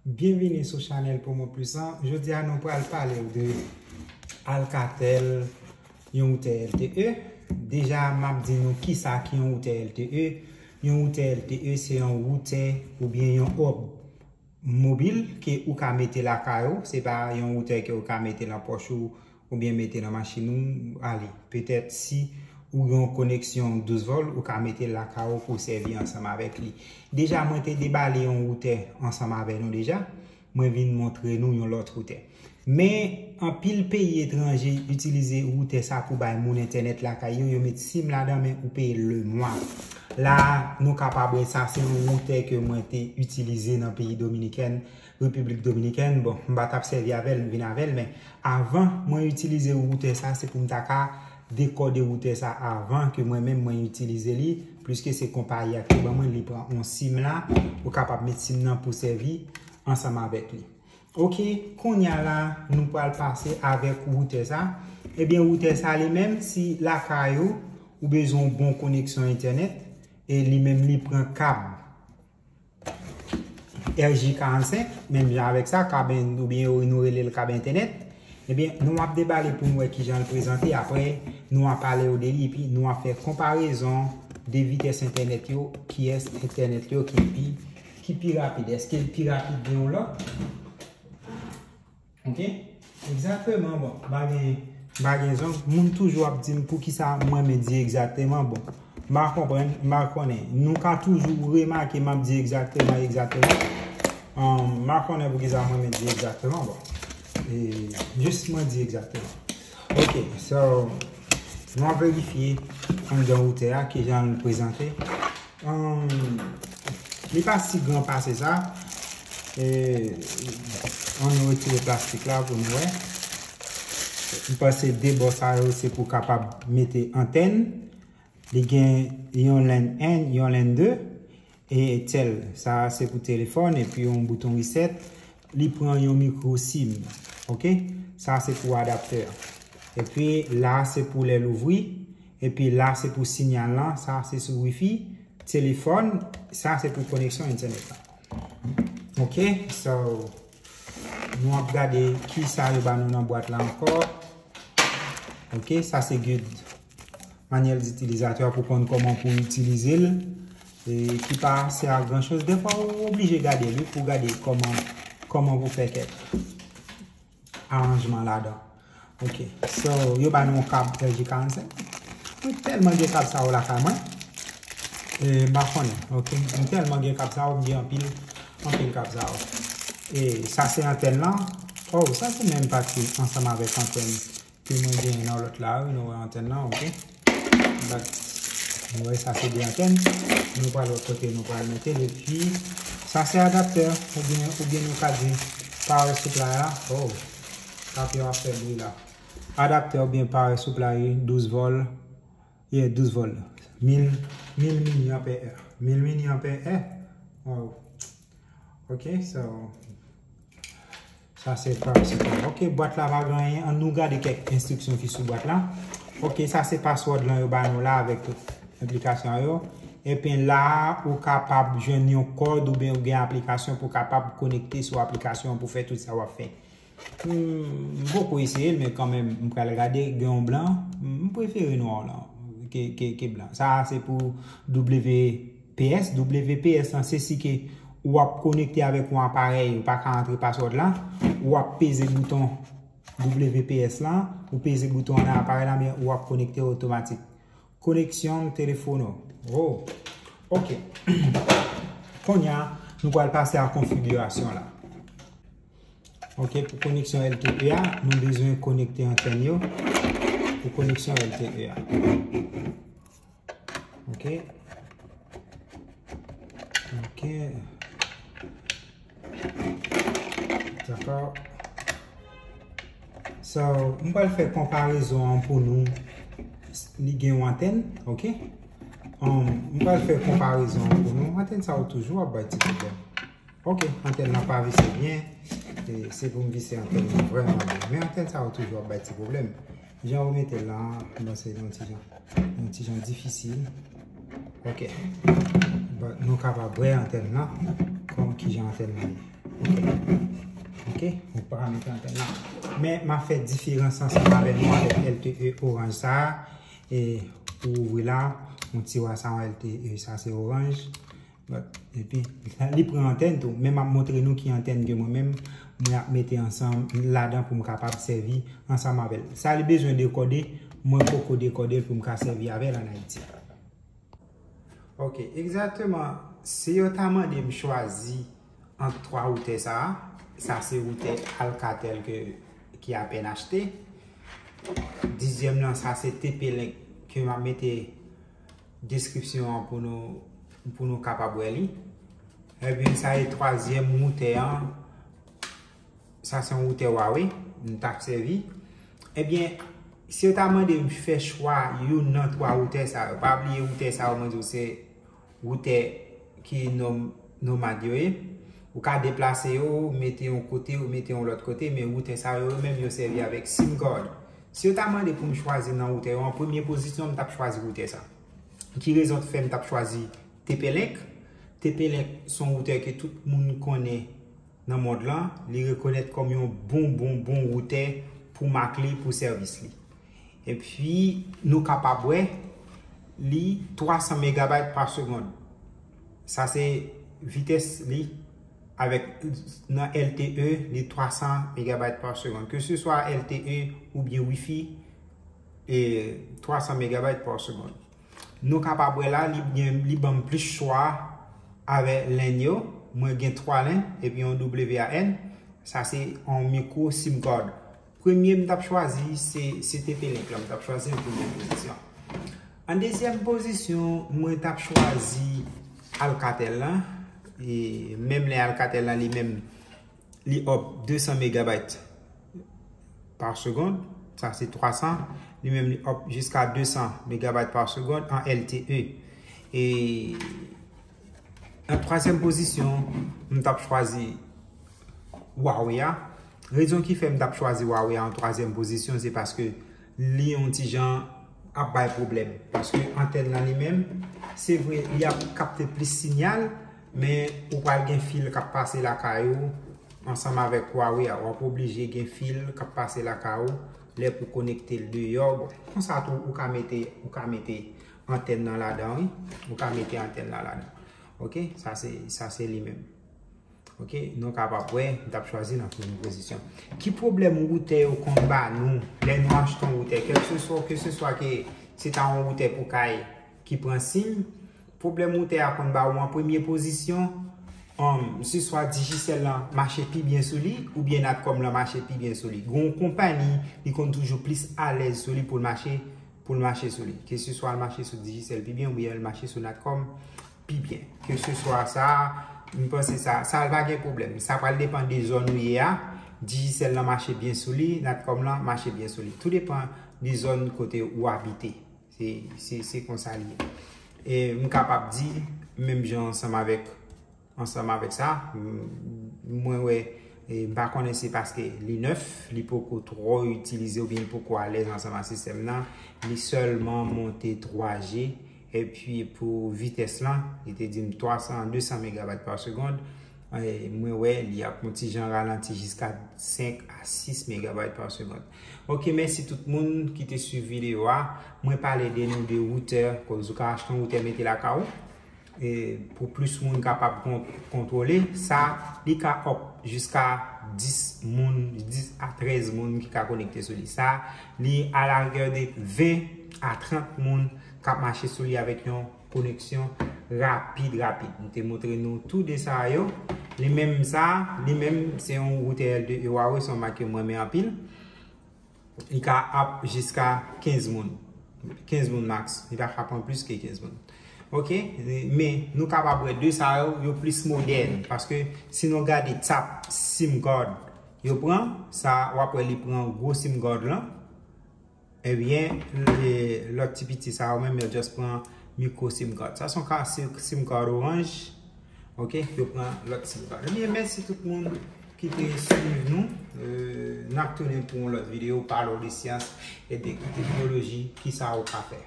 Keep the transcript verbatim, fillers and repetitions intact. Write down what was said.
Byenvini sou chanèl Promo Plus lan. Jodi a nou pral pale w de Alcatel, yon woutè L T E. Deja m ap di nou kisa ki yon woutè L T E. Yon woutè L T E se yon woutè oubyen yon hub mobil ke ou ka mete lakay ou. Se pa yon woutè ke ou ka mete nan pòch ou oubyen mete nan machin ou ale. Petèt si ou gen yon koneksyon douz vòl, ou ka mete l lakay ou pou w sèvi ansanm avèk li. Deja mwen te debale yon woutè ansanm avè nou deja. Mwen vin montre nou yon lòt woutè. Men anpil peyi etranje itilize woutè sa pou bay moun entènèt lakay yo, yo met sim ladan men ou peye le mwa. La nou kapab wè sa se yon woutè ke mwen te itilize nan peyi Dominikèn, Repiblik Dominikèn. Bon, m pa t ap sèvi avè l, m vin avè l, men avan mwen itilize woutè sa se pou m ta ka dekòde woutè sa avan ke mwen menm mwen itilize li, pliske se konpayi a ki ban mwen li pran yon sim la, ou kapab met sim nan pou sèvi ansanm avèk li. Oke, kounye a la nou pral pase avèk woutè sa. Ebyen woutè sa li menm si lakay ou ou bezwen yon bon koneksyon entènèt e li menm li pran kab R J karannsenk, menm jan avèk sa, kab en- oubyen yo nou rele l kab entènèt. Ebyen nou ap debale pou nou wè kijan l prezante, apre nou ap pale yo de li epi nou ap fè konparezon de vitès entènèt yo, kiyès entènèt yo ki pi ki pi rapid? Èske l pi rapid de yon lòt? Oke? Egzakteman, bon, m pa gen, m pa gen zong. Moun toujou ap di m poukisa mwen men di egzakteman, bon. M pa konprann, m pa konnen. Nou ka toujou remake m ap di egzakteman, egzakteman. Um, m pa konnen poukisa mwen men di egzakteman, bon. E, jis mwen di egzakteman. Oke, so, nou ap verifye anndan woutè a, kijan l prezante. Um, li pa si gran pase sa. E, ann retire plastik la pou nou wè. M panse de bò sa yo se pou kapab mete antèn. Li gen yon len en, yon len de. E tèl, sa se pou telefòn, epi yon bouton reset. Li pran yon mikro sim. Oke? Sa se pou adaptè. Epi la se pou lè l ouvri. Epi la se pou sinyal lan. Sa se sou wifi. Telefòn, sa se pou koneksyon entènèt la. Oke, so nou ap gade kisa yo ba nou nan bwat la ankò. Oke, sa se gid. Manyèl ditilizatè pou konn kòman pou itilize l. E ki pa sè a gran choz. Defwa ou oblije gade li pou gade kòman kòman pou fè kèk aranjman ladan. Oke, so yo ba nou yon kab R J karannsenk. Mwen tèlman gen kab sa yo lakay mwen. E, m pa konnen. Oke, m tèlman gen kab sa yo, m gen anpil anpil kab sa yo. E sa se antèn lan. Oh, sa se menm pati ansanm avèk antèn ke mwen genyen nan lòt la, wi, nou wè antèn nan, oke. But, nou wè sa se de antèn. Nou pral wè kote nou pral mete l, epi sa se adaptè, oubyen, oubyen nou ka di power supply la. Oh, papye a ap fè bri la. Adaptè oubyen power supply douz vòl, yeah, douz vòl. Mil, mil milianpè è. Mil milianpè è. Wow. Oke, so, sa se pa, se pa. Oke, bwat la pa gen anyen. Ann nou gade kèk enstriksyon ki sou bwat la. Oke, sa se password lan yo ba nou la avèk tout enplikasyon yo. Epi la, ou kapab jwenn yon kòd oubyen ou gen aplikasyon pou kapab konekte sou aplikasyon pou fè tout sa w ap fè. Hmm, m poko eseye l, men kanmenm, m pral gade, gen yon blan. M prefere nwa w lan ke, ke, ke blan. Sa a se pou W P S. W P S lan, se si ke w ap konekte avèk yon aparèy, ou pa ka antre password la, w ap peze bouton W P S lan, ou peze bouton an nan aparèy la, men w ap konekte otomatik. Koneksyon telefòn ou. Oh, oke. Kounye a, nou pral pase a konfigirasyon la. Oke, pou koneksyon L T E a, nou bezwen konekte antèn yo. Pou koneksyon L T E a. Oke. Oke. Dakò. So, m pral fè konparezon an pou nou. Li gen yon antèn, oke? Um, m pral fè konparezon an pou nou. Antèn sa yo toujou ap bay ti pwoblèm. Oke, antèn nan pa vise byen. E se pou m vise antèn nan vrèman byen. Men antèn sa yo toujou ap bay ti pwoblèm. Jan yo mete l la, m panse li yon ti jan, yon ti jan difisil. Oke. But nou kapab wè antèn nan, kòm kijan antèn nan ye. Ok, ou pa ka mete antèn la. Men m ap fè diferans ansanm avèk nou avèk L T E oranj sa a. E pou ouvri la, yon tiwa sa yon L T E, sa se oranj. Epi li pran antèn tou. Men m ap montre nou ki antèn ke mwen menm, mwen ap mete ansanm ladan pou m kapab sèvi ansanm avè l. Sa li bezwen dekòde, mwen poko dekòde l pou m ka sèvi avè l ann Ayiti. Ok, egzakteman. Si yo ta mande m chwazi ant twa woutè sa a, sa se woutè Alcatel ke, ki apèn achte. Dizyèm nan, sa se T P Link ke m ap mete deskripsyon an pou nou, pou nou kapab wè li. Ebyen, sa e twazyèm woutè an. Sa se yon woutè Huawei m t ap sèvi. Ebyen, si yo ta mande m fè chwa youn nan twa woutè sa yo, pa bliye woutè sa yo, mwen di w se woutè ki nòm-, nomad yo ye. Ou ka deplase yo, mete yon kote, ou mete yon lòt kote, men woutè sa yo, yo menm yo sèvi avèk sim card. Si yo ta mande pou m chwazi nan woutè yo, an premye pozisyon, m t ap chwazi woutè sa. Ki rezon k fè m t ap chwazi T P Link? T P Link se yon woutè ke tout moun konnen nan mond lan, li rekonèt kòm yon bon, bon, bon woutè pou mak li, pou sèvis li. Epi, nou kapab wè, li twa san megabayt pa segonn. Sa se vitès li avèk nan L T E, li twa san megabayt pa segonn. Ke se swa L T E oubyen Wi-Fi, e twa san megabayt pa segonn. Nou kapab wè la, li gen, li ban m plis chwa avè len yo. Mwen gen twa len, epi yon W A N. Sa se yon mikwo sim card. Premye m t ap chwazi, se, se T P Link la, m t ap chwazi an premye pozisyon. An dezyèm pozisyon, mwen t ap chwazi Alcatel la. E menm lè Alcatel la, li menm, li up de san megabayt pa segonn. Sa se twa san. Li menm, li up jiska de san megabayt pa segonn an L T E. E an twazyèm pozisyon, m t ap chwazi Huawei a. Rezon ki fè m t ap chwazi Huawei a an twazyèm pozisyon, se paske li yon ti jan ap bay pwoblèm. Paske antèn lan li menm, se vre, li ap kapte plis sinyal, men ou pral gen fil k ap pase lakay ou ansanm avèk Huawei a. W ap oblije gen fil k ap pase lakay ou lè pou konekte l deyò. Bon, konsa tou, ou ka mete, ou ka mete antèn nan ladan, wi. Ou ka mete antèn nan ladan. Ok, sa se, sa se li menm. Ok, nou kapab wè, m t ap chwazi nan premye pozisyon. Ki pwoblèm woutè yo konn ba nou lè nou achte yon woutè? Kèlkeswa, keseswa ke se ta yon woutè pou kay ki pran sim, pwoblèm woutè a konn ba ou an premye pozisyon, um, se swa Digicel lan mache pi byen sou li, oubyen Natcom lan mache pi byen sou li. Gon konpayi, li konn toujou plis alèz sou li pou l mache, pou l mache sou li. Keseswa l mache sou Digicel pi byen, oubyen l mache sou Natcom pi byen. Keseswa sa, m panse sa, sa pa gen pwoblèm. Sa pral depann de zòn ou ye a. Digicel lan mache byen sou li, Natcom lan mache byen sou li. Tou depann de zòn kote ou abite. Se, se, se konsa li ye. E m kapab di, menm jan ansanm avèk, ansanm avèk sa, m, mwen wè, e m pa konnen se paske li nèf, li poko twò itilize oubyen li poko alèz ansanm ak sistèm nan. Li sèlman monte twa G, epi pou vitès lan, li te di m twa san, de san megabayt pa segonn. E mwen wè, li ap yon ti jan ralanti jiska senk a sis megabayt pa segonn. Ok, mèsi tout moun ki te swiv videyo a. Mwen pale de nou de woutè, koz ou ka achte yon woutè mete lakay ou. E pou plis moun kapab kon-, kontwole, sa, li ka up jiska dis moun, dis a trèz moun ki ka konekte sou li. Sa, li a largè de ven a trant moun k ap mache sou li avèk yon koneksyon rapid, rapid. M te montre nou tou de sa yo. Li menm sa, li menm se yon woutè L T E Huawei, se yon mak ke m renmen anpil. Li ka ap jiska kenz moun. Kenz moun max. Li pa ka pran plis ke kenz moun. Ok? Men nou kapab wè de sa yo, yo plis modèn. Paske si nou gade tap sim card yo pran, sa w ap wè li pran gwo sim card lan. Ebyen, e, lòt ti piti sa yo menm, yo just pran mikwo sim card. Sa se yon ka sim, sim card oranj. Ok, yo pran lòt sim card. Ebyen, mèsi tout moun ki te swiv nou. E, n ap tounen pou yon lòt videyo, pale w de syans e de teknoloji, kisa ou ka fè.